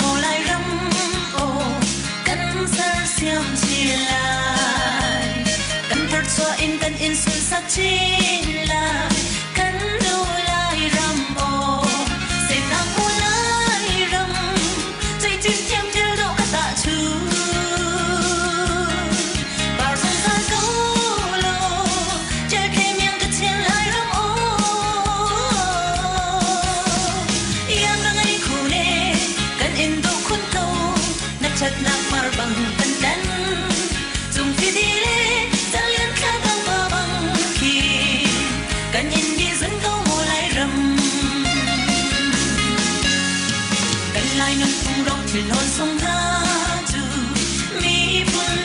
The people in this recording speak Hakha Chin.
Maw Lairam aw kan sersiam chin lai. Kan tharchuah in kan in sunsak chin lai. Kan nu Lairam aw Seinak maw Lairam Cuicin thiam thil dawh ka tah chu. Par zungzal ko law Ṭelkhe miang ka chin Lairam aw. Iang ka ngei khu ne kan in duh khun ko na ṭhatnak mar bang kan tlan cung fidi le calian thla bang pa bang khi kan in di zun ko maw lai ram kan lai nunphung ro thil hlawn sung hna cu miphun.